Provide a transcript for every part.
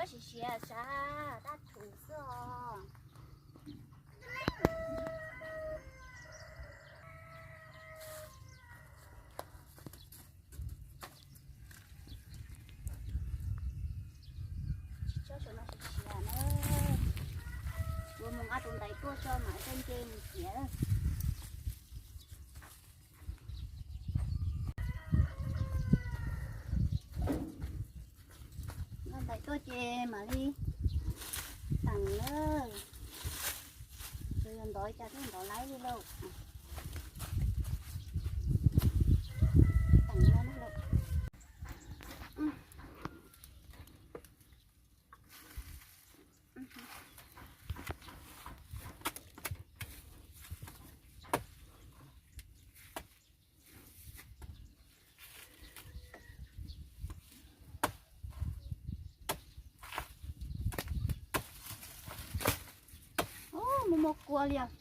Siav siav sav dab thum xwb os. Tsis tsob saum no siav siav na. Yuav mus nqa tus ntaiv tuaj tso mam coj nce mus siav. Nqa ntaiv tuaj ces mam li teem na. Tsuas yog ntov cas thiaj ntov laib li lauj. Teem no na lauj. Ub, muaj muaj kua li os.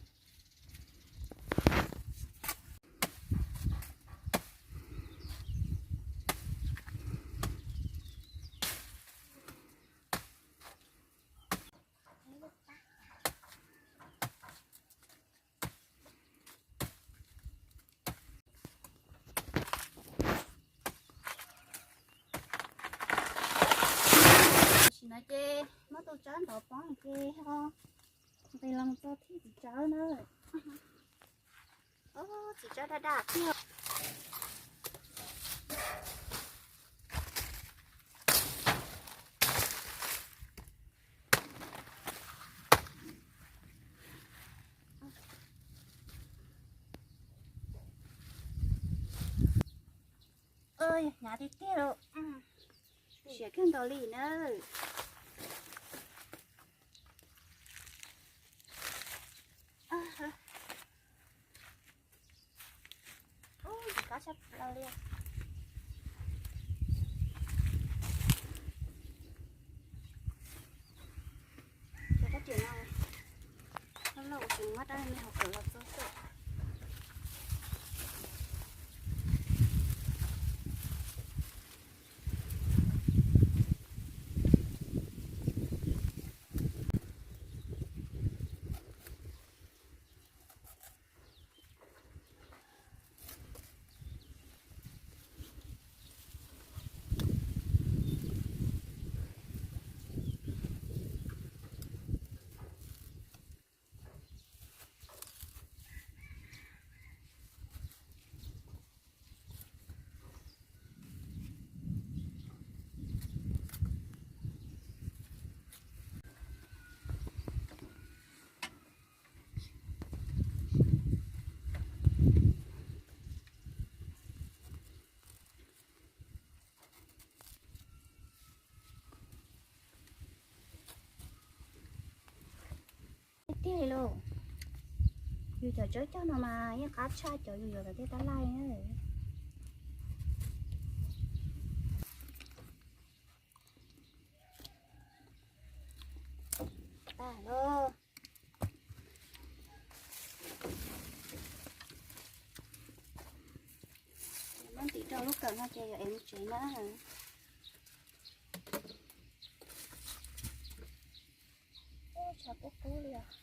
Tam sim no ces muab tus tsawb ntov poob ces ho nqis los txog thib txiv tsawb na. Ub, txiv tsawb daj daj thiab. Hnyav tiag tiag lauj. Siav kawg nkaus li na. Ub, ntxim qab tshaj plaws li. Cov kab tiam no, loj loj kuv tseem muab rab me hauv kawm los txog xwb. Tiag tiag li lauj. Yus cov tsawb coj no mas yeej qab tshaj cov yus yuav tom tej tab laij na. Tag lauj. Muab ntim rau lub kawm no ces yog es mus tsev na. Tshav kub kub li os.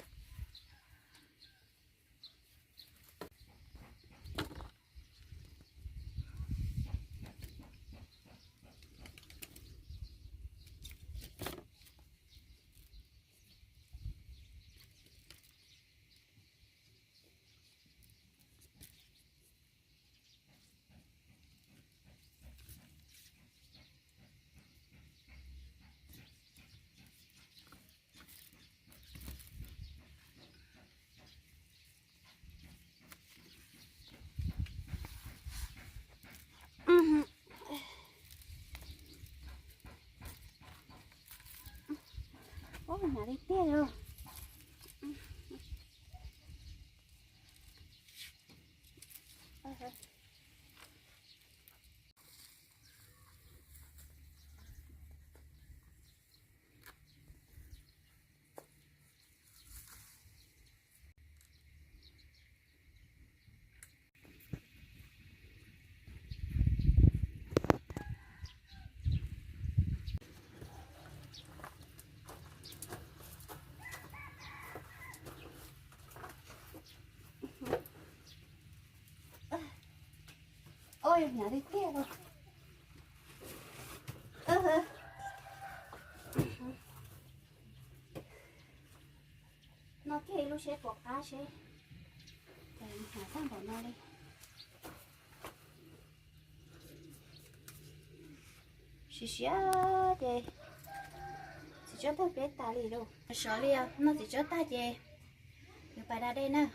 Ub, hnyav tiag tiag li. Hnyav tiag tiag. Noj kiag ib lub seb puas qab seb. Hnyav tag npaum no li. Siav siav ces txiv tsawb tag peb tas li lauj. Sov li os, noj txiv tsawb tag ces yuav pais da dej na.